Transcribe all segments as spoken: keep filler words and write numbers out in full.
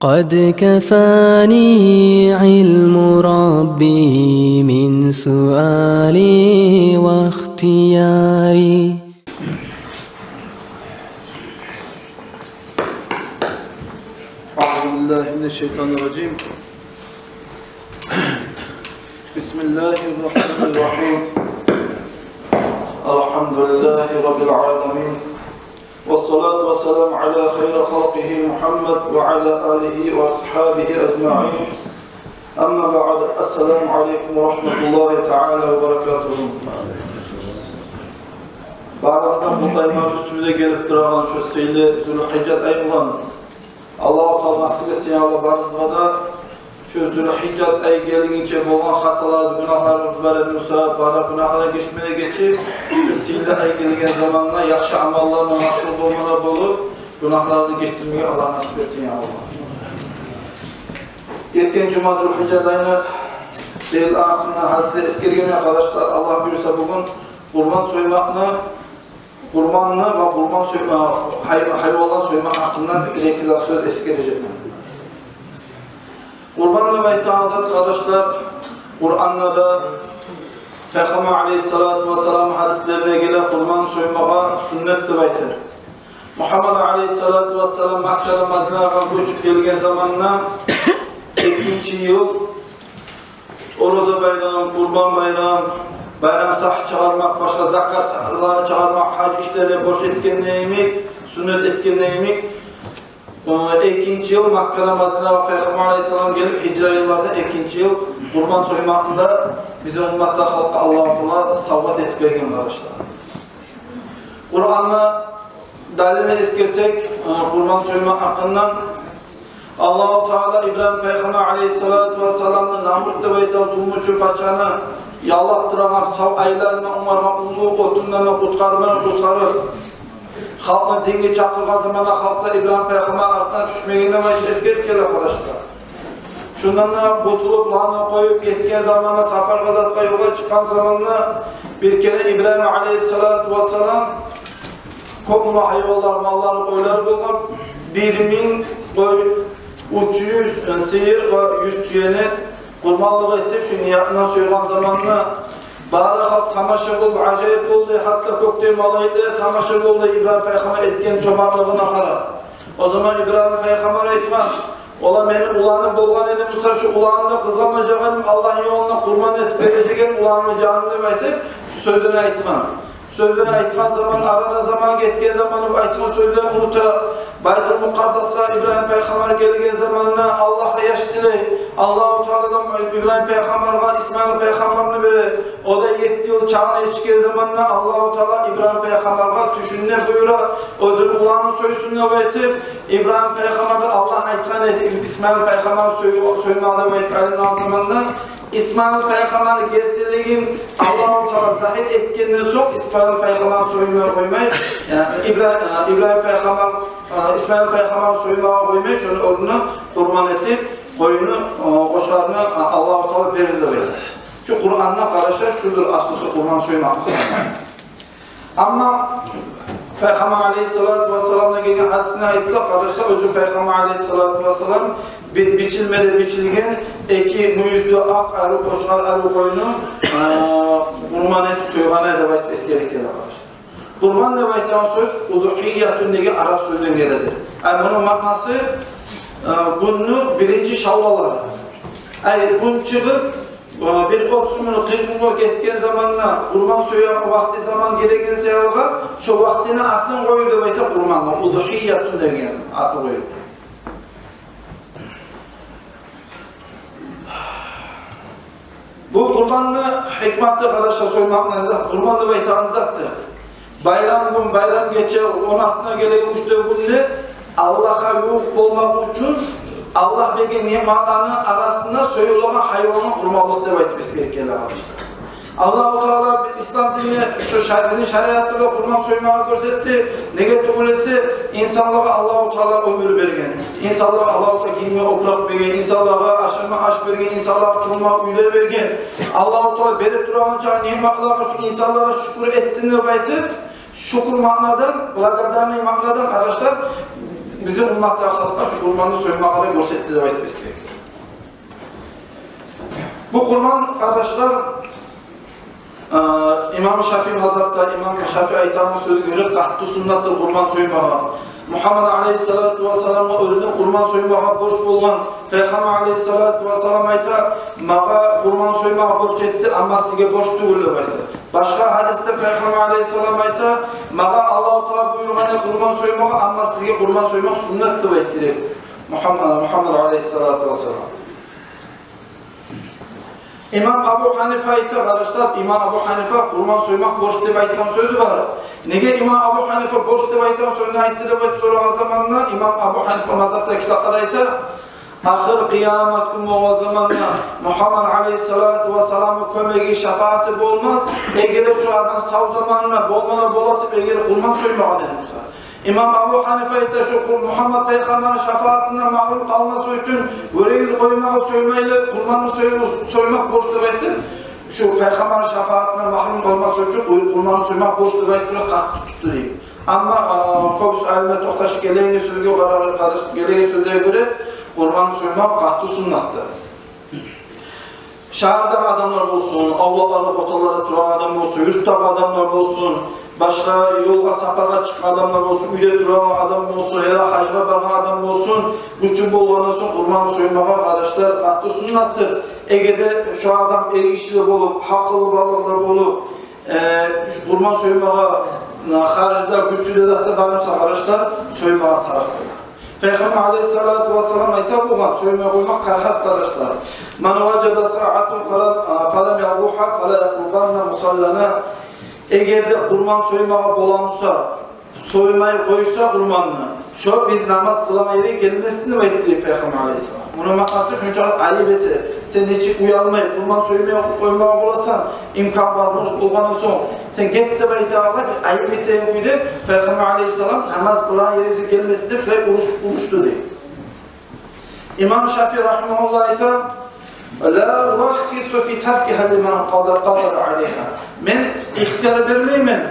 قد كفاني علم ربي من سؤالي واختياري. أعوذ بالله من الشيطان الرجيم. بسم الله الرحمن الرحيم. الحمد لله رب العالمين. والصلاة والسلام على خير خلقه محمد وعلى آله وأصحابه أجمعين. أما بعد، السلام عليكم ورحمة الله تعالى وبركاته. Барыгъыздан къутлайман уьстюбюзге гелип турагъан шу сыйлы Зулгьижжат ай булан. Аллагьу Таала насип этсин, я Аллагь, барыгъызгъа да шу Зулгьижжат ай гелгинче болгъан хаталар, гюнагьларыбыз бар эди буса, бары гюнагьлардан гечмеге гечип, шу сыйлы ай гелген заманда яхшы амаллар булан машгъул болмагъа болуп, гюнагьларын гечдирмеге Аллагь насип этсин, я Аллагь. Гетген жума Зулгьижжат айны бир ахырына гьадисде эсгерген, къардашлар, Аллагь буюрса, бугюн къурбан соймакъны, къурбанны ва къурбан сой-, а, гьай-, гьайванлар соймакъ гьакъындан бир-эки зат сёз эсгережекмен. Къурбан деп айтагъан зат, къардашлар, Къуранда да, Пайхаммар алейгьиссалату вассалам гьадислеринде геле, къурбан соймагъа суннат деп айта. Мугьаммад алейгьиссалату вассалам Маккадан Мадинагъа гёчюп гелген заманда экинчи йыл Ораза байрам, Къурбан байрам, байрам сагь чыгъармакъ, башгъа закатланы чыгъармакъ, гьаж ишлерин борч этгенде йимик, суннат этгенде йимик, э, экинчи йыл Маккадан Мадинагъа Пайхаммар алейгьиссалам гелип, гьижра йылларда экинчи йыл къурбан соймакъны да бизин умматгъа, халкъгъа Аллагьу Таала савгъат этип берген, къардашлар. Къуранда далилни эсгерсек, э, къурбан соймакъ гьакъындан, Аллагьу Таала Ибрагьим пайхаммар алейгьиссалату вассаламны Намрут деп айтагъан зулмучу пачаны яллап турагъан сав айларына онгаргъан уллу отундан да къутгъармагъа къутгъарып, халкъны динге чакъыргъан заманда халкъ да Ибрагьим пайхаммар артына тюшмеген деп айтып эсгерип геле, къардашлар. Шундан да къутулуп, уланын къоюп гетген заманда, сапаргъа затгъа, ёлгъа чыкъгъан заманда, бир керен Ибрагьим алейгьиссалату вассалам кёп муна гьайванлар, маллар, къойлар болгъан, бир минг къой, уьч юз сыйыр ва юз тюени къурбанлыкъ этип, шу ниятына сойгъан заманда, бары халкъ тамаша болуп, ажайып болду, гьатта кёкдеги малайиклер тамаша болду Ибрагьим пайхаммар этген чомартлыгъына къарап. О заман Ибрагьим пайхаммар айтгъан: «Валлагь, мени уланым болгъан эди буса, шу уланымны да къызгъанмажакъ эдим, Аллагьны ёлунда къурбан этип бережек эдим уланымны жанын», — деп айтып, шу сёзлени айтгъан. Шу сёзлени айтгъан заман, арада заман гетген заман, бу айтгъан сёзлени унута. Байтул Мукъаддасгъа Ибрагьим пайхаммар гелген заманда Аллагьгъа яш тилей. Аллагьу Тааладан Ибрагьим пайхаммаргъа Исмаил пайхаммарны бере. О да етти йыл чагъына етишген заманда Аллагьу Таала Ибрагьим пайхаммаргъа тюшюнде буюра, оьзюню уланын сойсун деп айтып. Ибрагьим пайхаммар да Аллагь айтгъан эди Исмаил пайхаммар сой-, соймагъа деп айтып айлангъан заманда, Исмаил пайхаммар гертилигин Аллагьу Таала загьир этгенден сонг, Исмаил пайхаммар соймай къоймай, яни Ибра-, Ибрагьим пайхаммар, Исмаил пайхаммар соймагъа къоймай, шону орнуна къурбан этип, къойну, къошгъарны Аллагьу Таала берди деп айта. Шу Къуранда, къардашлар, шудур аслусу къурбан соймакъ. Амма Пайхаммар алейгьиссалату вассаламдан гелген гьадисни айтсакъ, къардашлар, оьзю Пайхаммар алейгьиссалату вассалам би-, бичилмеде бичилген эки мюйюзлю акъ арив къошгъар, арив къойну, а, къурбан этип сойгъан эди деп айтып эсгерип геле, къардашлар. Къурбан деп айтагъан сёз узухиятун деген арап сёзден геледи. Ай, муну маънасы, а, гюнню биринчи шавлалары. Ай, гюн чыгъып, бир отуз минут, къыркъ минут гетген заманда, къурбан соягъан вакъти заман гелеген саялы, шо вакътини артын къоюп деп айта къурбангъа, узухиятун деген атын къоюп. Бу къурбанны гьикматы, къардашлар, соймакъны зат, къурбан деп айтагъан затды. Байрам гюн, байрам гече, он артына гелеген уьч де гюнде Аллагьгъа ювукъ болмакъ учун, Аллагь берген ниъматланы арасында союлагъан гьайвангъа къурбанлыкъ деп айтып эсгерип геле, къардашлар. Аллагьу Таала ислам динде шу ша-, бизин шариатыбызда къурбан соймагъа гёрсетди. Неге тюгюл эсе, инсанлагъа Аллагьу Таала оьмюр берген, инсанлагъа Аллагьу Таала гийме опуракъ берген, инсанлагъа ашама аш берген, инсанлагъа турма уьйлер берген. Аллагьу Таала берип турагъан чакъы ниъматлагъа шу инсанлар шюкюр этсин деп айтып, шюкюр маънадан, благодарный маънадан, къардашлар, Бизин умматда халкъгъа шу къурманны соймагъа да гёрсетди деп айтып эсгерген. Бу къурман, къардашлар, э, имам Шафии мазгьабда, имам Шафии айтагъан сёзге гёре, къатты суннатдыр къурман соймагъа. Мугьаммад алейгьиссалату вассаламгъа оьзюне къурман соймагъа борч болгъан Пайхаммар алейгьиссалату вассалам айта: «Магъа къурман соймагъа борч этди, амма сизге борч тюгюл», — деп айта. Башгъа гьадисде Пайхаммар алейгьиссалам айта: «Магъа Аллагьу Таала буюргъан эди къурман соймагъа, амма сизге къурман соймакъ суннат», — деп айтды деп Мугьаммад, Мугьаммад алейгьиссалату вассалам. Имам Абу Гьанифа айта, къардашлар, имам Абу Гьанифа къурман соймакъ борч деп айтгъан сёзю бар. Неге имам Абу Гьанифа борч деп айтгъан сёзню айтды деп айтып сорагъан заманда, имам Абу Гьанифа мазгьабда китапларда айта: «Ахыр къыямат гюн болгъан заманда Мугьаммад алейгьиссалату вассаламны кёмеги, шафааты болмас, эгер де шу адам сав заманында болмагъа бола туруп, эгер де къурман соймагъан эди буса». Имам Абу Гьанифа айта: «Шу къу-, Мугьаммад пайхаммарны шафаатындан магьрюм къалмас учун, гёрегиз, къоймагъа соймайлы, къурманны сой-, соймакъ борч», — деп айтды. Шу пайхаммарны шафаатындан магьрюм къалмас учун къуй-, къурманны соймакъ борч деп айтды, шуну къатты тутду дей. Амма, а, кёбюсю алимлер токъташып гелеген сёзге къара-, къара-, гелеген сёзлеге гёре, къурманны соймакъ къатты суннатдыр. Шагьардагъы адамлар болсун, авлакъларда, къотанларда турагъан адам болсун, юртдагъы адамлар болсун, башгъа ёлгъа, сапаргъа чыкъгъан адамлар болсун, уьйде турагъан адам болсун, яда гьажгъа баргъан адам болсун, гючю болгъандан сонг къурман соймагъа, къардашлар, къатты суннатдыр. Эгер де шу адам эргиши де болуп, гьакъылбалыкъ да болуп, э, шу къурман соймагъа, э, харжы да, гючю де, зат да бар буса, къардашлар, соймагъа тарыкъ бола. Пайхаммар алейгьиссалату вассалам айта болгъан, соймай къоймакъ карагьат, къардашлар. «Ман важада сагьатан фалам, а, фалам ядбугьа, фала якърубанна мусаллана». Эгер де къурман соймагъа бола буса, соймай къойса къурманны, шо биз намаз къылагъан ерге гелмесин деп айтды дей Пайхаммар алейгьиссалам. Муну маънасы, шунчакъы айып эте. Сен нечик уялмай, къурман соймай къоймагъа боласан, имкан, возможность болгъандан сонг, сен гет деп айтагъанда, бир айып этеген кюйде Пайхаммар алейгьиссалам намаз къылагъан ерге гелмесин деп шулай уруш-, урушду дей. Имам Шафии рагьимагьуллагь айта: «Ла ураххису фи таркигьа лиман къада-, къадара алейгьа». Мен ихтияр бермеймен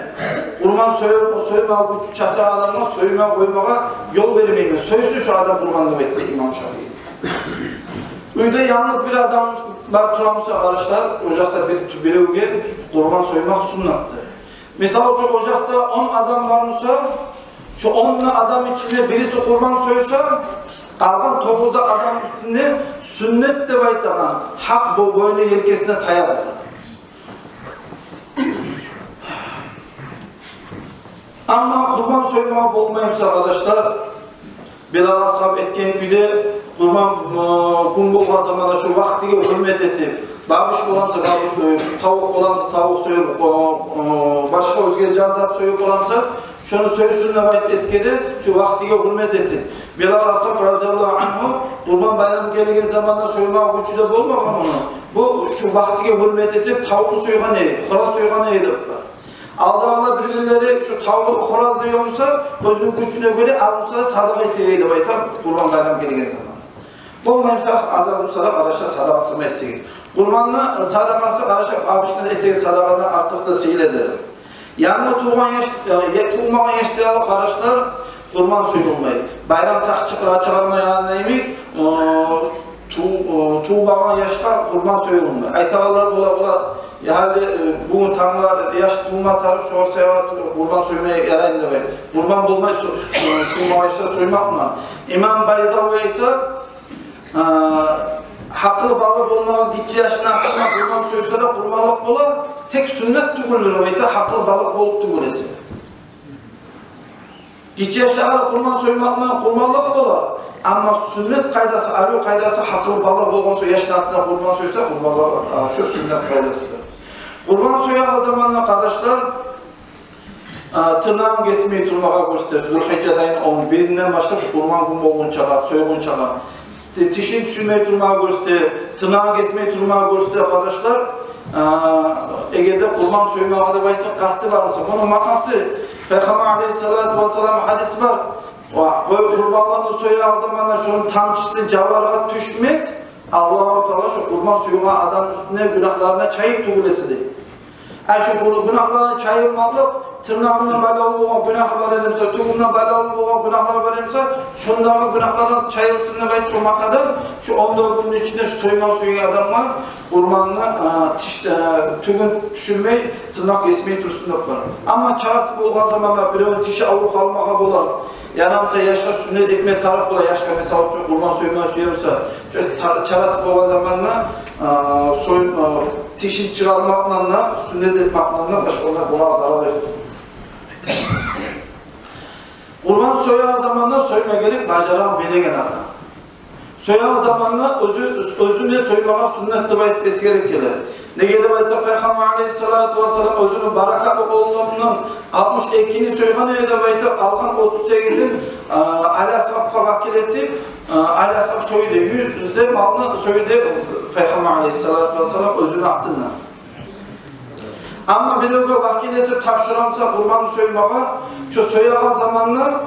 къурман сой-, соймагъа гючю чатагъан адамгъа соймай къоймагъа, ёл бермеймен. Сойсун шу адам къурман деп айтды имам Шафии. Уьйде янгыз бир адам бар тура буса, къардашлар, о якъда бир, биревге къурман соймакъ суннатдыр. Мисал учун, о якъда он адам бар буса, шу он да адам ичинде бириси къурман сойса, къалгъан тогъуз да адам уьстюнде суннат деп айтагъан гьакъ бо-, бойну елкесине таяды. Амма къурман соймагъа болмай буса, къардашлар, Билал асгьаб этген кюйде, къурман, э, гюн болгъан заманда шу вакътиге гьюрмет этип, бабуш бола буса бабуш союп, тавукъ бола буса тавукъ союп, э, э, башгъа оьзге жан зат союп бола буса, шону сойсун деп айтып эсгере, шу вакътиге гьюрмет этип. Билал асгьаб, разияллагьу ангьу, Къурбан байрам гелген заманда соймагъа гючю де болмагъан муну. Бу шу вакътиге гьюрмет этип, тавукъну сойгъан эди, хораз сойгъан эди деп бар. Алдагъылар бир-бирлери шу тавукъну, хоразны ёмса, оьзюню гючюне гёре аз буса да садагъа этеген деп айта, Къурбан байрам гелген заман. Болмай буса, аз-аз буса да, къардашлар, садагъасын этеген. Къурбанны садагъасы, къардашлар, обычно этеген садагъадан артыкъ да сыйлы эди. Янгы тувгъан яш, э, я тувмагъан яш саялы, къардашлар, къурбан союлмай. Байрам сакъ чыгъара чыгъармайгъан йимик, э, ту-, э, тувмагъан яшгъа къурбан союлмай. Айтагъанлар бола, бола, я гьали, э, бугюн тангла яш тувма тарыкъ, шогъар саялы къурбан соймай яраймы деп. Къурбан болмай со-, со-, тувмагъан яшгъа соймакъ булан. Имам Байгъави айта, э, гьакъылбалыкъ болмагъан гиччи яшны атына къурбан сойса да къурбанлыкъ бола, тек сюннет тюгюлдюр деп айта, гьакъылбалыкъ болуп тюгюл эсе. Гиччи яшлагъа къурбан соймакъ булан къурбанлыкъ бола. Амма сюннет къайдасы, арив къайдасы, гьакъылбалыкъ болгъан сонг яшны атына къурбан сойса, къурбанлыкъ, а, шо сюннет къайдасыдыр. Къурбан соягъан заманда, къардашлар, а, тырнагъын гесмей турмагъа гёрсете, Зулгьижжа айны он биринден башлап къурбан гюн болгъунчагъа, сойгъунчагъа. Ти-, тишин тюшюрмей турмагъа гёрсете, тырнагъын гесмей турмагъа гёрсете, къардашлар. А, эгер де къурбан соймагъа деп айтып къасты бар буса, муну маънасы, Пайхаммар алейгьиссалату вассалам гьадис бар. Ва къой къурбанлыкъны соягъан заманда шону тамчысы жаваргъа тюшмес, Аллагьу Таала шо къурбан сойгъан адам уьстюне гюнагьларын чайып тюгюл эсе дей. А шо гю-, гюнагьларын чайылмакълыкъ Тырнагъымдан байлавлу болгъан гюнагьы бар эди буса, тюгюмден байлавлу болгъан гюнагьлар бар эди буса, шондагъы гюнагьлардан чайылсын деп айтып, шо маънадан, шо он дёрт гюнню ичинде шо соймагъа сюеген адамгъа къурбанны, а, тиш, а, тюгюн тюшюрмей, тырнакъ кесмей турсун деп бар. Амма чарасы болгъан заманда, биревню тиши авруп къалмагъа бола, яда буса яшгъа сюннет этме тарыкъ бола, яшгъа, мисал учун, къурбан сойма сюе буса, шо та-, чарасы болгъан заманда, а, сой-, а, тишин чыгъармакъдан да, сюннет этмекден де башгъа да болагъан зарал ёкъ. Къурбан соягъан заманда сойма герек бажарагъан, билеген адам. Соягъан заманда оьзю, оьзюне соймагъа сюннет деп айтып эсгерип геле. Неге деп айтсакъ, Пайхаммар алейгьиссалату вассалам оьзюню баракатлы къолундан алтмыш экини сойгъан эди деп айта, къалгъан отуз сегизин, а, Али асгьабгъа вакил этип, а, Али асгьаб сойду, юз де малны сойду Пайхаммар алейгьиссалату вассалам оьзюню атындан. Амма биревге вакил этип тапшура буса къурбанны соймагъа, шо соягъан заманда,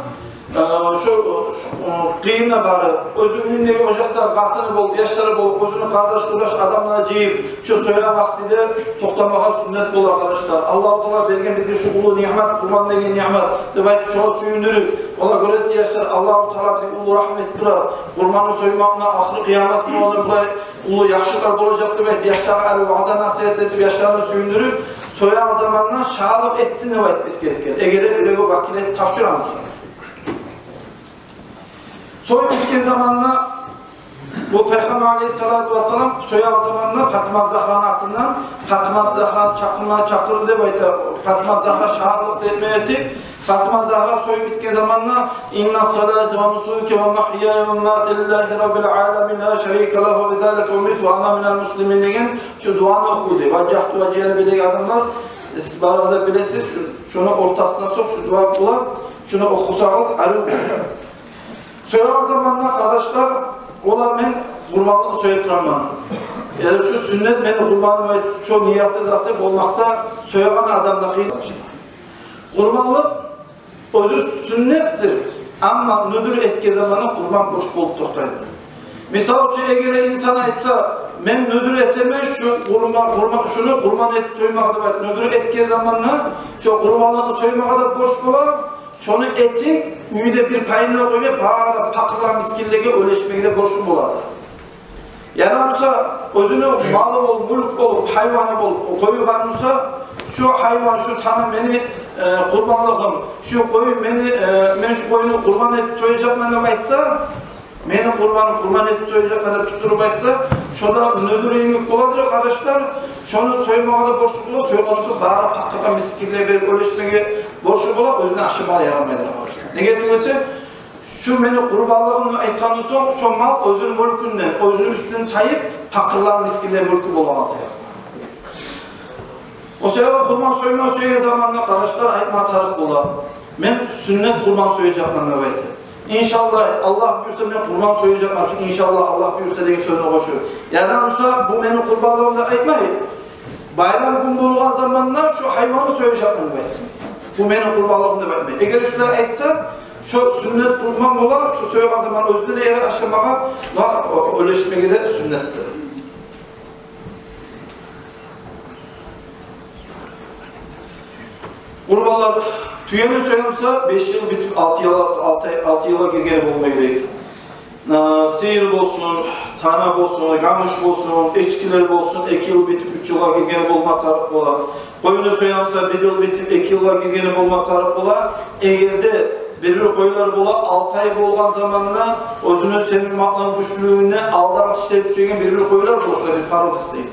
э, шо, шо, э, къыйынына барып, оьзю уьюндеги ожакъда къатыны болуп, яшлары болуп, оьзюню къардаш-къурдаш адамларын жыйып, шо соягъан вакътиде токътамагъа сюннет бола, къардашлар. Аллагьу Таала берген бизге шо уллу ниъмат, къурбан деген ниъмат деп айтып, шогъар сююндюрюп, олагъа гёре, яшлар, Аллагьу Таала бизге уллу рагьмат этип тура, къурбанны соймакъ булан ахыр къыямат гюнюне булай уллу яхшылыкълар болажакъ деп айтып, яшларына гьали ваъза-насигьат этип, яшларын сююндюрюп, соягъан заманда шагьатлыкъ этсин деп айтып эсгерип геле, эгер де биревге вакил этип тапшура буса. Союп битген заманда, бу Пайхаммар алейгьиссалату вассалам соягъан заманда Фатима Загьраны атындан, Фатима Загьраны чакъырма чакъырды деп айта, Фатима Загьра шагьатлыкъ этме этип, Фатима Загьра союп битген заманда: «Инна салати ва нусуки ва махьяя ва мамати лиллагьи раббил аламин, ла шарика лагьу, ва бизалика умирту ва ана минал муслимин» деген шо дуаны охуду. «Важжагьту важгьия», билеген адамлар, сиз барыгъыз да билесиз, шону ортасында сонг шо дуа бола, шону охусагъыз, арив бола. Соягъан заманда, къардашлар, ола мен къурбанлыкъны соя тураман. Яни шо сюннет мени къурбаным, шо нияты заты болмакъда соягъан адамны къыйын. Къурбанлыкъ оьзю сюннетдир, амма нюдюр этген заманда къурбан борч болуп токътайды. Мисал учун, эгер инсан айтса: «Мен нюдюр этемен шо къурбан, къурбан, шону къурбан этип соймагъа», — деп айтып, нюдюр этген заманда, шо къурбанлыкъны соймагъа да борч бола, шону этин уьйде бир пайына къоймай, бары пакъырлагъа, мискинлеге уьлешмеге де борчлу болады. Яда буса оьзюню малы болуп, мюлк болуп, гьайваны болуп, къою бар буса, шо гьайван, шо тана мени, э, къурбанлыгъым, шо къою мени, э, мен шо къоюну къурбан этип сояжакъман деп айтса, мени къурбаным, къурбан этип сояжакъман деп тутдуруп айтса, шо да нюдюр йимик боладыр, къардашлар. Шону соймагъа да борч бола, сойгъан сонг бары пакъырлагъа, мискинлеге берип уьлешмеге борч бола, оьзюню ашамагъа ярамайдыр, къардашлар. Неге тюгюл эсе, шо мени къурбанлыгъым деп айтгъан сонг, шо мал оьзюню мюлкюнден, оьзюню уьстюнден тайып, пакъырлагъа, мискинлеге мюлкю болагъан саялы. О саялы къурбан сойма сюеген заманда, къардашлар, айтма тарыкъ бола: «Мен сюннет къурбан сояжакъман», — деп айтып. «Иншаллагь, Аллагь буюрса, мен къурбан сояжакъман, иншаллагь, Аллагь буюрса», — деген сёзню къошуп. Яда буса: «Бу мени къурбанлыгъым», — деп айтмай, байрам гюн болгъан заманда шо гьайванны сояжакъман деп айт. «Бу мени къурбанлыгъым», — деп айтмай. Эгер шулай айтса, шо сюннет къурбан бола, шо соягъан заман оьзюне де ярай ашамагъа, ва уьлешмеге де сюннетдир. Къурбанлар, тюени соя буса, беш йыл битип, алты йыл, алты ай, алты йылгъа гиргени болма герек. А, сыйыр болсун, тана болсун, гамыш болсун, эчкилер болсун, эки йыл битип, уьч йылгъа гиргени болма тарыкъ бола. Къоюну соя буса, бир йыл битип, эки йылгъа гиргени болма тарыкъ бола. Эгер де бир-бир къоюлар бола, алты ай болгъан заманда оьзюню семирмакълыгъыны гючлюлюгюнден алдагъы тишлери тюшеген бир-бир къоюлар бола, шолай бир породистый.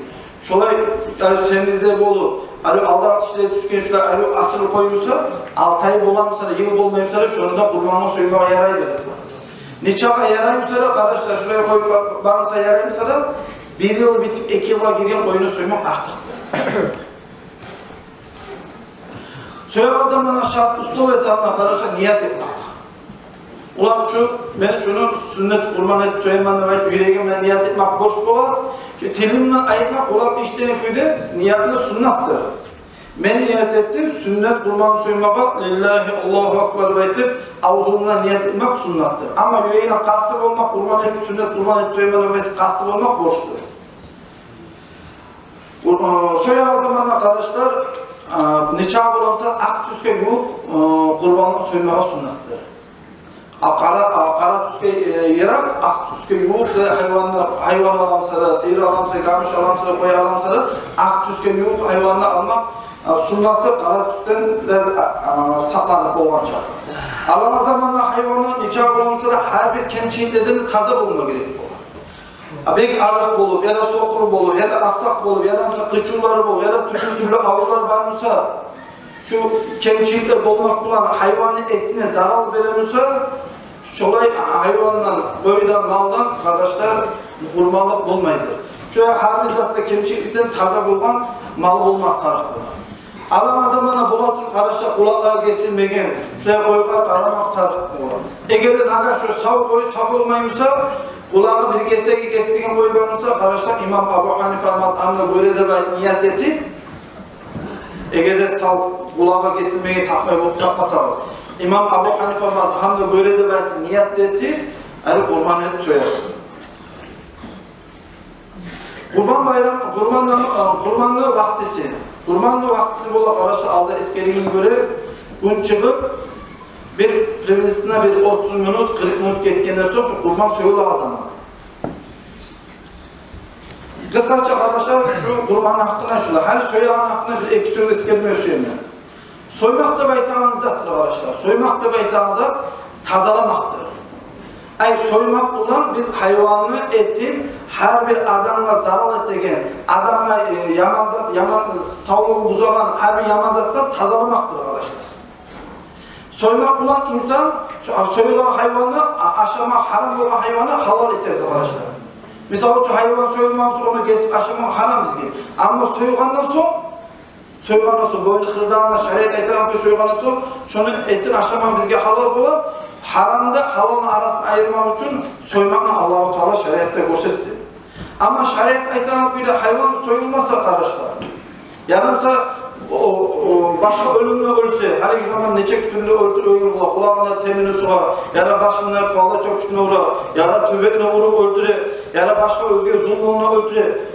Шолай, яни, семиз де болуп, гьали алдагъы тишлери тюшген, шолай, гьали асыл къой буса, алты ай бола буса да, йыл болмай буса да, шону да къурбанны соймагъа ярайдыр. Нечакъы ярай буса да, къардашлар, шолай къой ба-, бар буса, ярай буса да, бир йыл битип, эки йылгъа гирген къоюну соймакъ артыкъдыр. Соягъан заманда шарт, условия санына къараса, ният этмек. Улан, шу, мен шуну сюннет къурбан этип сояман деп айтып, юрегимден ният этмек борч бола. Шу тилимден айтмакъ, улан, иштен кюйде ниятны суннатдыр. Мен ният этдим сюннет къурбан соймагъа, лиллагьи, Аллагьу акбар деп айтып, авзунгдан ният этмек суннатдыр. Амма юрегингде къасты болмакъ, къурбан этип, сюннет къурбан этип сояман деп айтып, къасты болмакъ борчдур. Бу, э, соягъан заманда, къардашлар, А, нечакъы боламса, акъ тюсге ювукъ, э, къурбанны соймагъа суннатдыр. А къара, а къара тюсге, э, ярап, акъ тюсге ювукъ, э, гьайванны, гьайван аламса да, сыйыр аламса, гамиш аламса да, къой аламса да, акъ тюсге ювукъ гьайванны алмакъ, а, суннатдыр, къара тюсден бираз, а, а, сакъланып болгъанча. Алагъан заманда гьайванны нечакъы боламса да, гьар бир кемчиликлерден таза болма герек бола. А бек арыкъ болуп, яда сокъур болуп, яда акъсакъ болуп, яда буса къычывлары болуп, яда тюрлю-тюрлю аврувлар бар буса, шу кемчиликлер болмакъ булан гьайванны этине зарал бере буса, шолай гьайвандан, къойдан, малдан, къардашлар, къурбанлыкъ болмайдыр. Шолай гьар бир затда кемчиликден таза болгъан мал болма тарыкъ бола. Алагъан заманда бола туруп, къардашлар, къулакълары гесилмеген, шолай къойгъа къарамакъ тарыкъ бола. Эгер де нагагь шо сав къой табылмай буса, къулагъы бир гесеги гесилген къой бар буса, къардашлар, имам Абу Гьанифа мазгьабына гёре деп айтып ният этип, эгер де сав къулагъы гесилмеген тапмай болуп тапмаса, имам Абу Гьанифа мазгьабына гёре деп айтып ният этип, гьали къурбан этип соярсыз. Къурбан байрам, къурбанны, э, къурбанны вакътиси. Къурбанны вакътиси бола, къардашлар, алда эсгергениме гёре, гюн чыгъып, бир приблизительно бир отуз минут, къыркъ минут гетгенден сонг шу къурбан союлагъан заман. Къысгъача, къардашлар, шу къурбан гьакъында шулай. Гьали соягъан гьакъында бир-эки сёз эсгерме сюемен. Соймакъ деп айтагъан затдыр, къардашлар. Соймакъ деп айтагъан зат тазаламакъдыр. Ай, соймакъ булан биз гьайванны этин, гьар бир адамгъа зарал этеген, адамгъа, э, яман зат, яман, савлугъун бузагъан гьар бир яман затдан тазаламакъдыр, къардашлар. Соймакъ булан инсан, шу, а, союлгъан гьайванны, а, ашама гьарам болгъан гьайванны гьалал этер, къардашлар. Мисал учун, гьайван союлмагъан сонг, ону гесип ашама гьарам бизге. Амма сойгъандан сонг, сойгъандан сонг, боюну, хырдагъын шариат айтагъан кюйде сойгъандан сонг, шону этин ашама бизге гьалал бола. Гьарамны, гьалалны арасын айырмакъ учун соймакъны Аллагьу Таала шариатда гёрсетди. Амма шариат айтагъан кюйде гьайван союлмаса, къардашлар, яда буса, о, о, башгъа оьлюмден оьлсе, гьалиги заман нече тюрлю оьлтюрюп оьлюп бола, къулагъына темирни сугъа, яда башына къала чёкюшюне ура, яда тюбекни уруп оьлтюре, яда башгъа оьзге зулмусундан оьлтюре.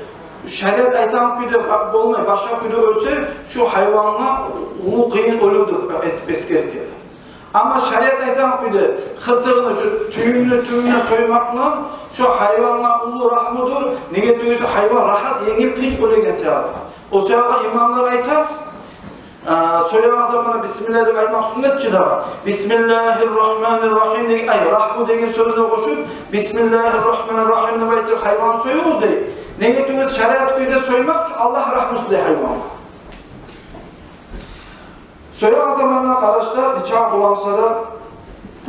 Шариат айтагъан кюйде ба-, болмай, башгъа кюйде оьлсе, шу гьайвангъа уллу къыйын оьлювдюр деп эсгерип геле. Амма шариат айтагъан кюйде хыртыгъыны, шу тюгюню тюбюне соймакъ булан шу гьайвангъа уллу рагьмудур. Неге тюгюл буса, гьайван рагьат, енгил, тынч оьлеген саялы. О саялы имамлар айта, а, соягъан заманда бисмиллагь деп айтмакъ суннат чы дагъы. Бисмиллагьир рагьманир рагьим деген, ай, рагьму деген сёзню къошуп, бисмиллагьир рагьманир рагьим деп айтып гьайван союгъуз дей. Неге тюгюл буса, шариат кюйде соймакъ шу Аллагь рагьмусу дей гьайвангъа. Соягъан заманда, къардашлар, нечакъы боламса да,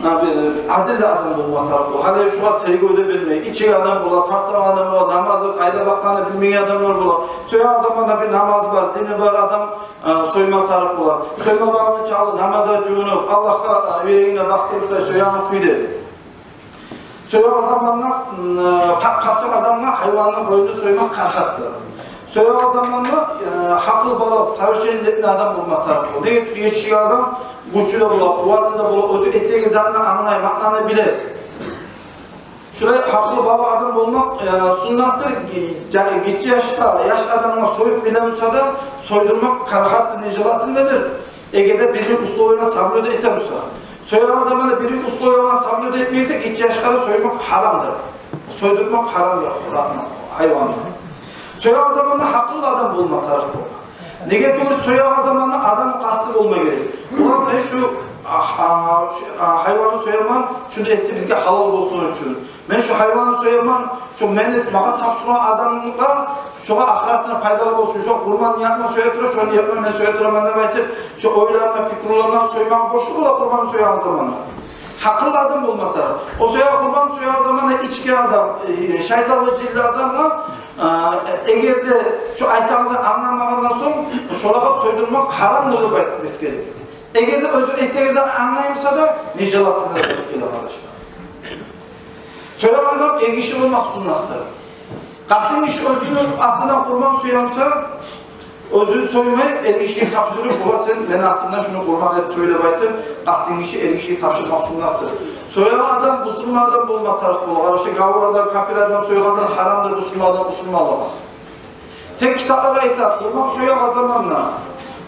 а, бир адилли адам болма тарыкъ бола. Гьали шулар тергев де билмей, ичеген адам бола, тартагъан адам бола, намазы къайда бакъгъанны билмеген адамлар бола. Соягъан заманда бир намазы бар, дини бар адам, а, сойма тарыкъ бола. Сойма баргъынча алда намазгъа жувунуп, Аллагьгъа, а, юрегине бакъдырып, шулай соягъан кюйде. Соягъан заманда, м, э, па-, пасыкъ адамгъа гьайванны боюнун соймакъ карагьатдыр. Соягъан заманда, э, гьакъылбалыкъ, совершеннолетний адам болма тарыкъ бола. Неге тюгюл буса, етишген адам гючлю де бола, къувватлы да бола, оьзю этеген затны англай, маънаны биле. Шулай гьакъылбалыкъ адам болмакъ, э, суннатдыр. Ги-, жа-, гиччи яшда, яш адамгъа союп биле буса да, сойдурмакъ карагьатдыр, нежелательнодур. Эгер де бир-бир условияны соблюдать эте буса. Соягъан заманда бир-бир условияны соблюдать этмей буса, гиччи яшгъа да соймакъ гьарамдыр. Сойдурмакъ гьарамдыр гьайванны. Соягъан заманда гьакъыллы адам болма тарыкъ бола. Неге тюгюл буса, соягъан заманда адамны къасты болма герек. Улан, мен шу, а, а, шу, а, гьайванны сояман, шуну этди бизге гьалал болсун учун. Мен шу гьайванны сояман, шу мени магъа тапшургъан адамгъа, шугъар ахыратына пайдалы болсун, шу къурбан ниятына соя тура, шу ниятына мен соя тураман деп айтып, шу ойларына, пикруларына соймагъа борчлу бола къурбанны соягъан заманда. Гьакъыллы адам болма тарыкъ. О саялы къурбан соягъан заманда ичген адам, э, шайтанлы, жинли адамгъа, э, эгер де шу айтагъанны англамагъандан сонг, шолагъа сойдурмакъ гьарамдыр деп айтып эсгере. Эгер де оьзю этеген затны англай буса да, нежелательно деп геле, къардашлар. Соягъан адам эргиши болмакъ суннатдыр. Къатынгиши оьзюню атындан къурбан соя буса, оьзю соймай, эргишиге тапшурып, бола, сен мени атымдан шуну къурбан эт, сой деп айтып, къатынгиши эргишиге тапшурмакъ суннатдыр. Соягъан адам бусурман адам болма тарыкъ бола. Къардашлар, гавур адам, капир адам сойгъан зат гьарамдыр бусурман адам бусурманлагъа. Тек китаплар айта, къурбан соягъан заманда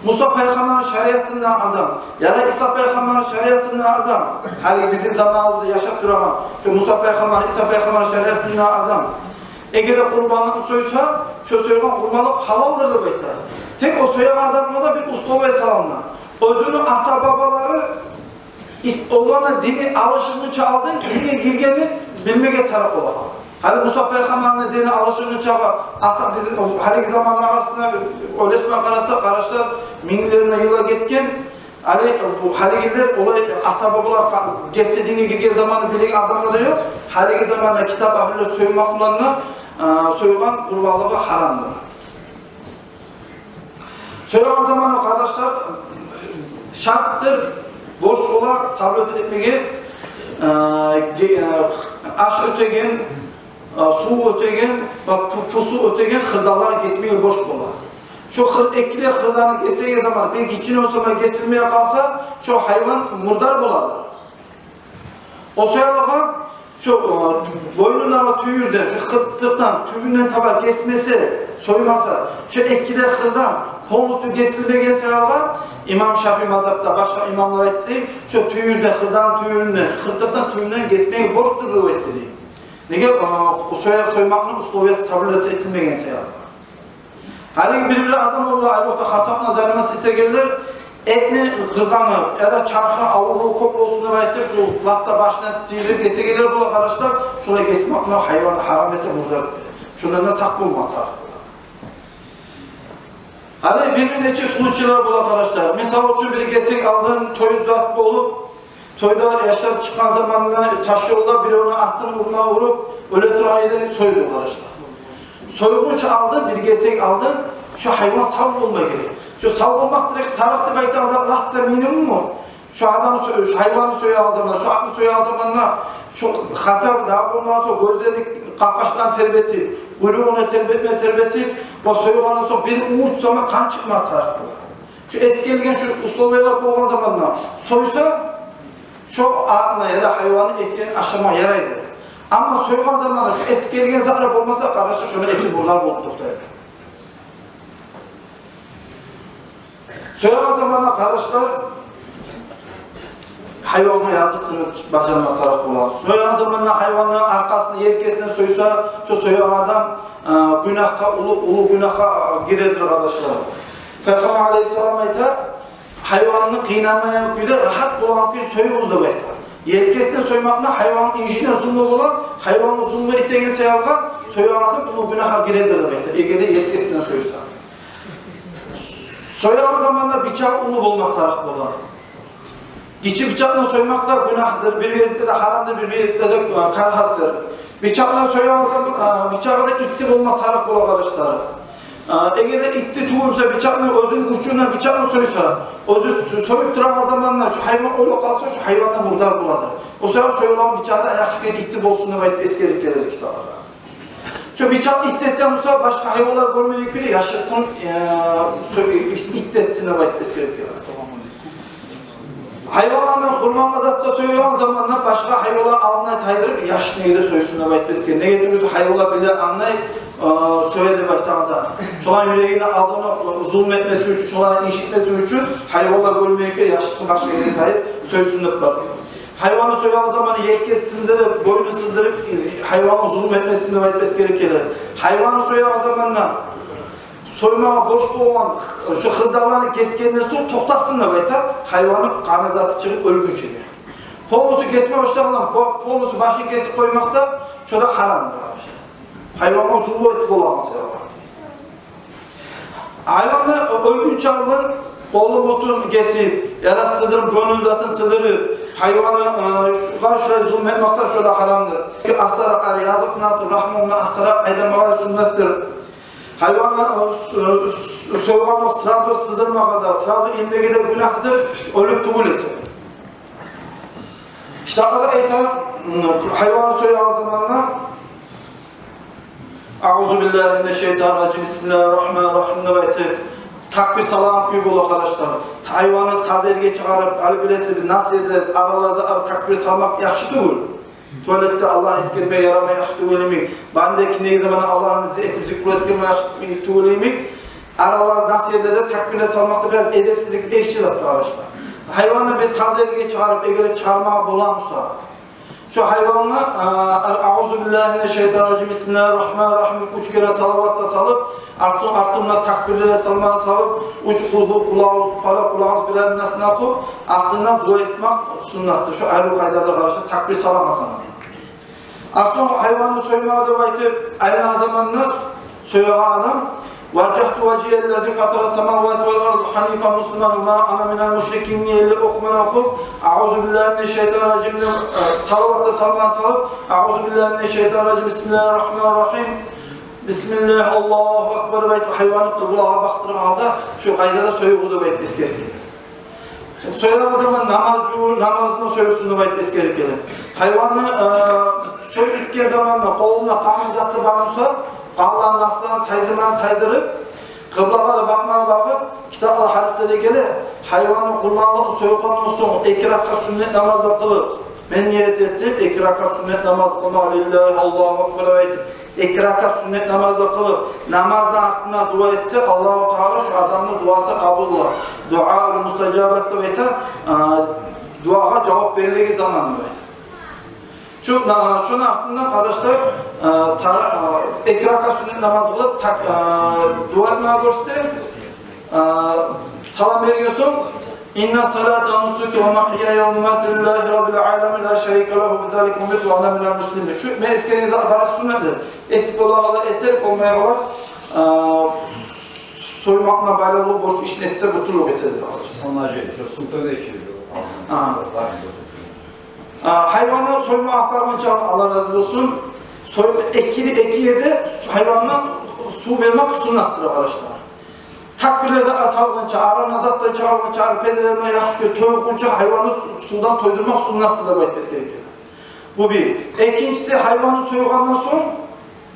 Муса пайхаммарны шариатында адам, яда Иса пайхаммарны шариатында адам, гьали бизин заманыбызда яшап турагъан, шо Муса пайхаммар, Иса пайхаммарны шариатында адам, эгер де къурбанлыкъны сойса, шо сойгъан къурбанлыкъ гьалалдыр деп айта. Тек о соягъан адамгъа да бир условие салына. Оьзюню ата-бабалары ис-, оланы дини алышынгъынча алдын динге гиргенин билмеге тарыкъ бола. Гьали Муса пайхаммарны дини алышынгъынча ата, бизин гьалиги заманны арасында ойлашма къараса, къардашлар, минглерин йыллар гетген. Гьали бу гьалигилер олай ата-бабалар къа-, герти динге гирген заманны билеген адамлар да ёкъ. Гьалиги заманда китап агьлюлер соймакъ булан да, а, сойгъан къурбанлыгъы гьарамдыр. Соягъан заманда, къардашлар, шартдыр, борч бола соблюдать этмеге, э, ге-, э, аш оьтеген, э, сув оьтеген ва пу-, пусу оьтеген хырдалланы гесмеге борч бола. Шо хыр-, экиле хырданы гесеген заманда бир гиччи болса да гесилмей къалса, шо гьайван мурдар боладыр. О саялы шо, э, бойнундагъы тюйюрден, шо хыртдыкъдан тюбюнден таба гесмесе, соймаса, шо экиле хырдан полностью гесилмеген саялы, имам Шафии мазгьабда, башгъа имамлар айтды, шо тюйюрден, хырдан тюйюрюнден, шо хыртдыкъдан тюбюнден гесмеге борчдур деп айтды дей. Неге? Э, о соя-, соймакъны условиясы соблюдать этилмеген саялы. Гьали бир-бир адам олар айрокъда хасапны заниматься этегенлер, этни къызгъанып, яда чархы авурлугъу кёп болсун деп айтып, шо лап да башына тийирип гесегенлер бола, къардашлар, шолай гесмакъны гьайванны гьарам этип, мурдар этип. Шондан да сакъ болма тарыкъ бола. Гьали бир-бир нече случайлар бола, къардашлар. Мисал учун, бир гесек алдын той зат болуп, тойда яшлар чыкъгъан заманда таш ёлда биревню атын урма уруп, оьле тургъан ерден сойду, къардашлар. Сойгъунча алдын, бир гесек алдын шо гьайван сав болма герек. Шо сав болмакъ тарыкъ деп айтагъан зат лап да минимуму. Шо адамны со-, шо гьайванны соягъан заманда, шо атны соягъан заманда, шо хата дагъы болмаса, гёзлерин къапкъачдан тербетип, къуйругъун тербетме тербетип, ва сойгъандан сонг бир увуч сама къан чыкъма тарыкъ бола. Шо эсгерилген шо условиялар болгъан заманда сойса, шо атны яда гьайванны этин ашама ярайды. Амма сойгъан заманда шо эсгерилген затлар болмаса, къардашлар, шону эти мурдар болуп токътайды. Соягъан заманда, къардашлар, гьайвангъа языкъсынып бажарма тарыкъ бола. Соягъан заманда гьайванны аркъасына, елкесине сойса, шо соягъан адам, э, гюнагьгъа, уллу, уллу гюнагьгъа, э, гиредир, къардашлар. Пайхаммар алейгьиссалам айта, гьайванны къыйнамайгъан кюйде, рагьат болагъан кюйде союгъуз деп айта. Елкесине соймакъ да гьайванны инжине зулму бола, гьайвангъа зулму этеген саялы соягъан адам уллу гюнагьгъа гиредир деп айта, эгер де елкесине сойса. Соягъан заманда бичакъ уллу болма тарыкъ бола. Гиччи бичакъ булан соймакъ да гюнагьдыр, бир гезикде де гьарамдыр, бир гезикде де, э, карагьатдыр. Бичакъ булан соягъан заман, э, бичагъы да итти болма тарыкъ бола, къардашлар. Э, эгер де итти тюгюл буса, бичакъны, оьзюню гючю булан бичакъны сойса, оьзю со-, союп турагъан заманда шо гьайван оьлюп къалса, шо гьайван да мурдар боладыр. О саялы союлгъан бичагъы да яхшы геле итти болсун деп айтып эсгерип геле китапларда. Шо бичакъ итти этген буса, башгъа гьайванлар гёрмейген кюйде яшыртгъын, э, шо итти этсин деп айтып эсгерип геле. Гьайванланы къурбангъа затгъа союлгъан заманда башгъа гьайванлар алдына тайдырып, яшыртгъын ерде сойсун деп айтып эсгере. Неге тюгюл буса, гьайванлар биле англай, э, соя деп айтагъан затны. Шоланы юрегине алдына, э, зулму этмеси учун, шоланы инжитмеси учун гьайванлар гёрмейген кюйде яшыртгъын башгъа ерге тайып сойсун деп бар. Гьайванны соягъан заманда елкесин сындырып, бойнун сындырып, гьайвангъа зулму этмесин деп айтып эсгерип геле. Гьайванны соягъан заманда соймагъа борч болгъан шо хырдаланы гесгенден сонг токътасын деп айта, гьайванны къаны заты чыгъып оьлгюнчеге. Полностью гесме башлагъанда, по-, полностью башын гесип къоймакъ да шо да гьарамдыр. Гьайвангъа зулму этип болагъан саялы. Гьайванны оьлгюнче алдын къолун-бутун гесип, яда сыдырып, гёнюн затын сыдырып, гьайванны, э, шугъар шулай зулму этмакъ да шо да гьарамдыр. Астаракъ, языкъсынату рагьмуна астаракъ айдамагъа сюннетдир. Гьайванны, э, с-, э, с-, сойгъанны сразу сыдырмагъа да, сразу илмеге де гюнагьдыр, оьлюк тюгюл эсе. Китапларда айта, м, гьайванны соягъан заманда «Аузу биллагьи минаш-шайтанир-ражим, бисмиллагьир-рагьманир-рагьим» деп айтып, такбир салагъан кюй бола, къардашлар. Гьайванны таза ерге чыгъарып, гьали билесиз, нас ерде, араларда такбир салмакъ яхшы тюгюл. Туалетде Аллагь эсгермеге ярамай, яхшы тюгюл йимик. Банда, киндиге заманда Аллагьны зи-, этип зикру эсгермеге яхшы тюгюл йимик. аралар, нас ерлерде такбирлер салмакъ да бираз эдепсизлик, эрши зат, къардашлар. Гьайванны бир таза ерге чыгъарып, эгер чыгъармагъа бола буса, шо гьайвангъа, а, «Аузу биллагьи минаш-шайтанир-ражим, бисмиллагьир-рагьманир-рагьим» уьч керен салават да салып, артын, артындан такбирлер салмагъа салып, уьч къулгьу, къулагъуз, фалакъ, къулагъуз, бираз, нас да охуп, артындан дуа этмек суннатдыр. Шо арив къайдада, къардашлар, такбир салагъан заманда. Артындан гьайванны соймагъа деп айтып айланагъан заманда соягъан адам: «Важжагьту важгьия лиллази фатарас-самавати вал-арда гьанифан муслиман ва ма ана минал мушрикин» деп охумагъа охуп, «Аузу биллагьи минаш-шайтанир-ражим» деп, э, салават да салмагъа салып, «Аузу биллагьи минаш-шайтанир-ражим, бисмиллагьир-рагьманир-рагьим, бисмиллагь, Аллагьу акбар» деп айтып, гьайванны къыблагъа бакъдыргъан гьалда шо къайдада союгъуз деп айтып эсгере. Соягъан заман намаз жувуп, намазны союгъуз деп айтып эсгере геле. Гьайванны, э, союп битген заманда къолунда къаны заты бар буса, къанланы, насланы тайдырмагъа тайдырып, къыблагъа да бакъмагъа бакъып, китапларда, гьадислерде геле, гьайванны къурбанлыгъын сойгъандан сонг эки ракаат сюннет намаз да къылып, мен ният этдим эки ракаат сюннет намаз къылмагъа, лиллагь, Аллагьу акбар деп айтып, эки ракаат сюннет намаз да къылып, намазны артында дуа этсе, Аллагьу Таала шо адамны дуасы къабул бола. Дуаул мустажабат деп айта, а, дуагъа жавап берилеген заман деп айта. Шо на-, шону артындан, къардашлар, а, тара-, а, эки ракаат сюннет намаз къылып, так-, а, дуа этмеге гёрсете. А, салам берген сонг: «Инна салати ва нусуки ва магьяя ва мамати лиллагьи раббил аламин, ла шарика лагьу, би залика умирту ва ана минал муслимин». Шо мен эсгерген зат бары суннатдыр. Этип болагъанлар этер, болмайгъанлар, а, соймакъ булан байлавлу борч ишин этсе, бютюнлюк этедир, къардашлар. Сонг жей, шо суннатгъа гечип. А. А, гьайванны соймагъа апаргъынча, Аллагь рази болсун, сой-, эки, эки ерде гьайванны сув бермек суннатдыр, къардашлар. Такбирлер, закат салгъынча, араны затдан чыгъаргъынча, арпелерин яхшы кюйде тойгъунча гьайванны су-, сувдан тойдурмакъ суннатдыр деп айтып эсгере геле. Бу бир. Экинчиси, гьайванны сойгъандан сонг,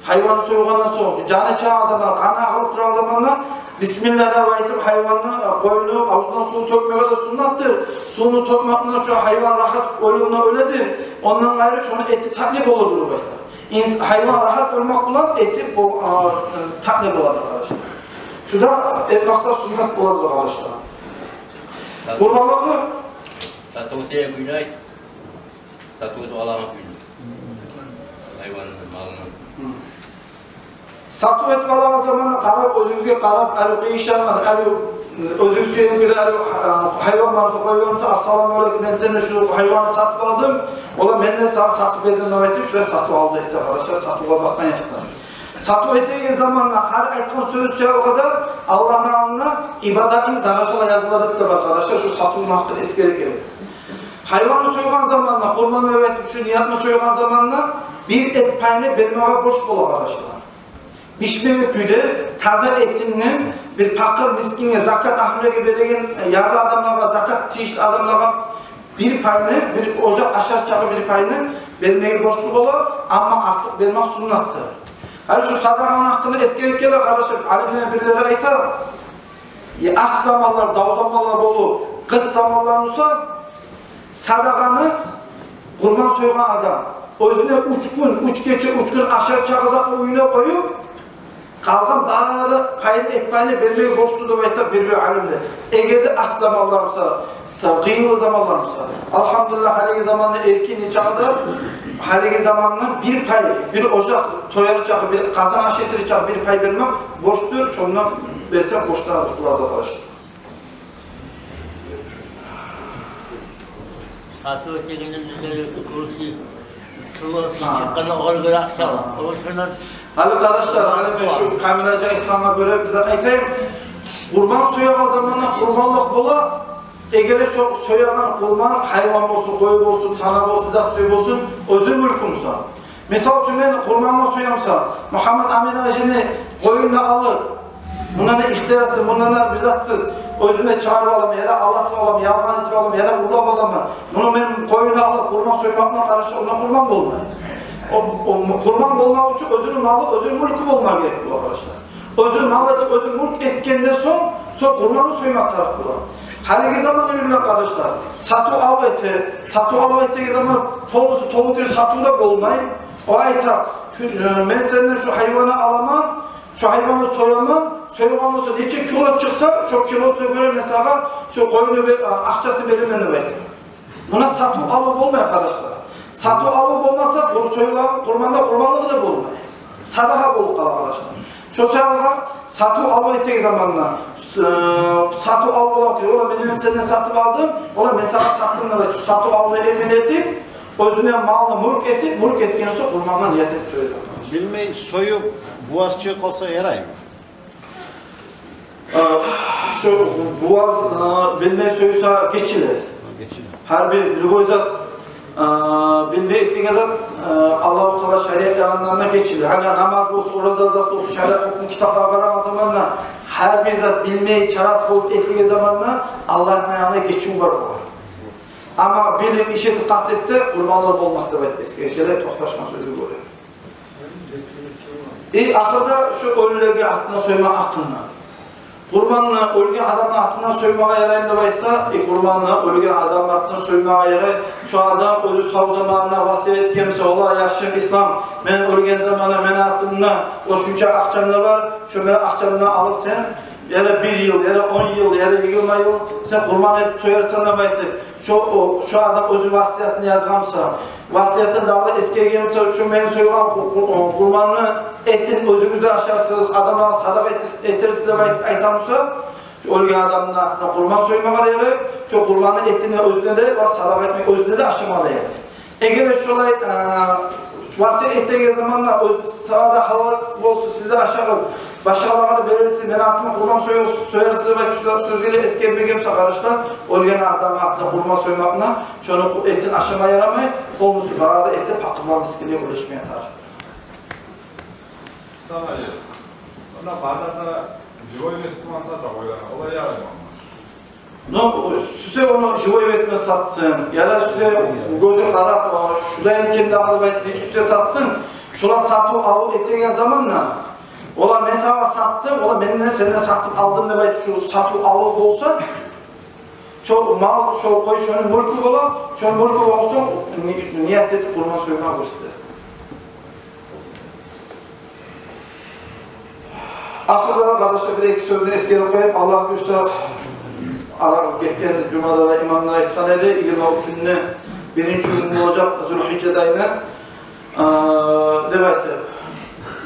гьайванны сойгъандан сонг, жаны чыгъагъан заман, къаны агъылып турагъан заманда бисмиллагь деп айтып, гьайванны, э, къойну авзуна сув тёкмеге де суннатдыр. Сувну тёкмек булан шо гьайван рагьат оьлюмню оьледир. Ондан къайры шону эти татли боладыр деп айта. Инс-, гьайван рагьат оьлмек булан эти бо-, а, э, татли боладыр, къардашлар. Шо да этмек де суннат боладыр, къардашлар. Сатыв. Къурбанлыкъны. Сатыв этеген гюнню айт. Сатыв этип алагъан гюнню. Гьайванны, малны. Сатыв этип алагъан заманда къарап, оьзюгюзге къарап, арив къыйышагъан, арив, оьзюгюз сюеген кюйде, арив, а, гьайван бар буса, къой бар буса, «Ассаламу алейкум, мен сенден шу гьайванны сатып алдым, ола мен де сагъа сатып бердим» деп айтып, шулай сатыв-алыв да эте, къардашлар, сатывгъа бакъгъан якъдан. Сатыв этеген заманда гьар айтгъан сёз саялы да Аллагьны алдында ибадатны даражалары языла деп де бар, къардашлар, шо сатывну гьакъында эсгере геле. Гьайванны сойгъан заманда, къурбан деп айтып, шо ниятны сойгъан заманда бир эт пайны бермеге борч бола, къардашлар. Бишмеген кюйде таза этинден бир пакъыр, мискинге, закат агьлюлеге береген, ярлы адамлагъа, закат тийишли адамлагъа бир пайны, бир ожакъ ашар чакъы бир пайны бермеге борчлу бола, амма артыкъ бермек суннатдыр. Гьали шо садагъаны гьакъында эсгере геле, къардашлар, алимлени бирлери айта, э, ач заманлар, дав заманлар болуп, къыт заманлар буса, садагъаны къурбан сойгъан адам оьзюне уьч гюн, уьч гече, уьч гюн ашар чакъы затны уьюне къоюп, къалгъан бары пайын, эт пайны бермеге борчлу деп айта бир-бир алимлер. Эгер де ач заманлар буса, та-, къыйынлы заманлар буса. Алгьамдулиллагь, гьалиги заманда эркин чагъы да, гьалиги заманда бир пай, бир ожакъ тояр чакъы, бир къазан аш этер чакъы бир пай бермек борчдур, шондан берсе борчлар къутулар, къардашлар. Сатыв этегенде бизлер курси, тулу чыкъгъанда огъар гёре акъча. Гьа. О шондан. Гьали, къардашлар, гьали мен шу камерачы айтгъангъа гёре бир зат айтайым. Къурбан соягъан заманда къурбанлыкъ бола. Эгер де шо соягъан къурбан гьайван болсун, къой болсун, тана болсун, зат сюе болсун, оьзюню мюлкю буса. Мисал учун, мен къурбанлыкъ соямса, Мугьаммад-Амин-гьажини къоюн да алып, мундан да ихтиярсыз, мундан да бир затсыз, оьзюме чыгъарып аламан, яда алдатып аламан, ялгъан этип аламан, яда урлап аламан. Муну мен къоюн алып къурбан соймакъ булан, къардашлар, ондан къурбан болмай. О, о къурбан болмакъ учун оьзюню малы, оьзюню мюлкю болмагъа герек бола, къардашлар. Оьзюню мал этип, оьзюню мюлк этгенден сонг, сонг къурбанны соймакъ тарыкъ бола. Гьалиги заман уьйренген, къардашлар, сатыв-алыв эте, сатыв-алыв этеген заман полностью толу кюйде сатыв да болмай. О айта: «Шу, э, мен сенден шу гьайванны аламан, Шо гьайванны сояман, сойгъан сонг нече кило чыкъса, шо килосуна гёре, масала, шо къойну бер-, а, акъчасын беремен деп айта. Муна сатыв-алыв болмай, къардашлар. Сатыв-алыв болмаса, къур-, союлагъан къурман да къурманлыгъы да болмай. Садагъа болуп къала, къардашлар. Шо саялы сатыв-алыв этеген заманда, с-, сатыв-алыв болуп къала, ола, мен сенден сатып алдым, ола, мен сагъа саттым деп айта. Шо сатыв-алывну эмин этип, оьзюне малны мюлк этип, мюлк этген сонг къурмангъа ният этип союлар. Билмей союп, буаз чыгъып къалса яраймы? Э, шо буаз, э, билмей союса гечиле. Гечиле. Гьар бир любой зат, э, билмей этилген зат, э, Аллагьу Таала шариат ягъындан да гечиле. Гьали намаз болсун, ораза зат болсун, шариат гьукму китаплагъа къарагъан заманда, гьар бир зат билмей, чарасыз болуп этилген заманда Аллагьны янында гечив бар огъар. Амма билип, иш этип къаст этсе, къурманлыгъы болмас деп айтып эсгериле, токъташгъан сёзге гёре. И ахырда шо оьлюлени атындан сойма гьакъындан. Къурманны оьлген адамны атындан соймагъа яраймы деп айтса, и къурманны оьлген адамны атындан соймагъа ярай. Шо адам оьзю сав заманында васият этген буса, ола, яшым Ислам, мен оьлген заманда мени атымда о шунча акъчам да бар, шо мени акъчамдан алып сен, яда бир йыл, яда он йыл, яда йигирма йыл сен къурман этип соярсан деп айтып, шо, о, шо адам оьзю васиятын язгъан буса, васиятын дагъы да эсгерген буса, шо мен сойгъан къу-, къу-, къурманны этин оьзюгюз де ашарсыз, адамлагъа садагъа этер-, этерсиз деп айт-, айтгъан буса, шо оьлген адамны атына къурман соймагъа да ярай, шо къурманны этин оьзюне де ва садагъа этмек оьзюне де, ашамагъа да ярай. Эгер де шолай, э, васият этеген заманда оьз, сагъа да гьалал болсун, сиз де ашагъыз, башгъалагъа да берерсиз, мени атыма къурман соя-, соярсыз деп айтып, шо сёзге де эсгермеген буса, къардашлар, оьлген адамны атына къурман соймакъны, шону этин ашама ярамай, полностью барыгъы да этип, пакъырлагъа, мискинлеге бёлешмеге тарыкъ. Ислам Али, онда базарда живой эмес къурман сата къоюлгъан, олай яраймы? Ну, сюйсе ону живой эмесин сатсын, яда сюйсе гёзю къарап, о, шулай экен дагъы деп айтып, не сюйсе сатсын. Шолар сатыв-алыв этеген заманда, ола, мен сагъа саттым, ола, мен де сенден сатып алдым деп айтып, шо сатыв-алыв болса, шо мал, шо къой шону мюлкю бола, шо мюлкю болгъан сонг ни-, ният этип къурман сойма гёрсете. Ахырда, къардашлар, бир-эки сёзню эсгерип къояйым. Аллагь буюрса, ара гетген жумада да имам да айтгъан эди, йигирма уьчюнде, биринчи гюн болажакъ Зулгьижжа айны, э, деп айтып.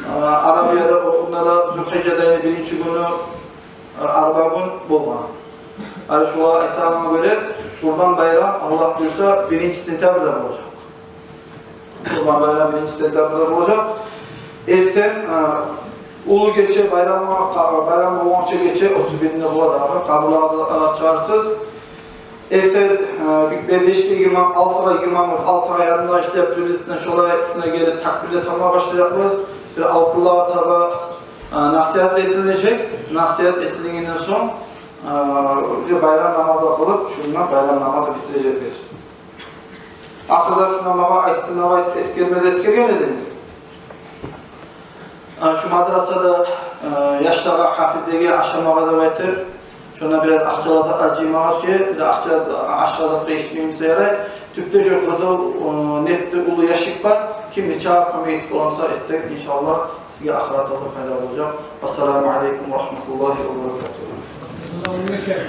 Э, Арабияда, онда да Зулгьижжа айны биринчи гюню, э, арба гюн болгъан. Гьали шолар айтагъангъа гёре, Къурбан байрам, Аллагь буюрса, биринчи сентябрда болажакъ. Къурбан байрам биринчи сентябрда болажакъ. Эртен, э, уллу гече, байрам, къа-, байрам болгъанча гече, отуз биринде бола дагъы, къабурлагъа да аракъ чыгъарсыз. Эртен, э, бе-, бешге йигирма, алтыгъа йигирма минут, алтыгъа ярымда ишде приблизительно шолай, шунда гелип такбирлер салма башлажакъбыз. Бир алтылагъа таба, э, насигьат этилинежек. Насигьат этилингенден сонг, э, уже байрам намазы къылып, шунда байрам намазы битирежекбиз. Ахырда шунда магъа айтсын деп айтып, эсгерме де эсгерген эдим. А, шу мадрасада, э, яшлагъа, гьафизлеге ашамагъа деп айтып, шонда бираз акъча-затлар жыймагъа сюе, бир акъча, ашгъа-затгъа етишмей буса ярай. Тюпде шу къызыл, э, непти уллу ящик бар. Ким нечакъы кёмек этип бола буса этсек, иншааллагь, сизге ахыратда да пайда болажакъ. Ассаламу алейкум ва рагьматуллагьи ва баракатугь.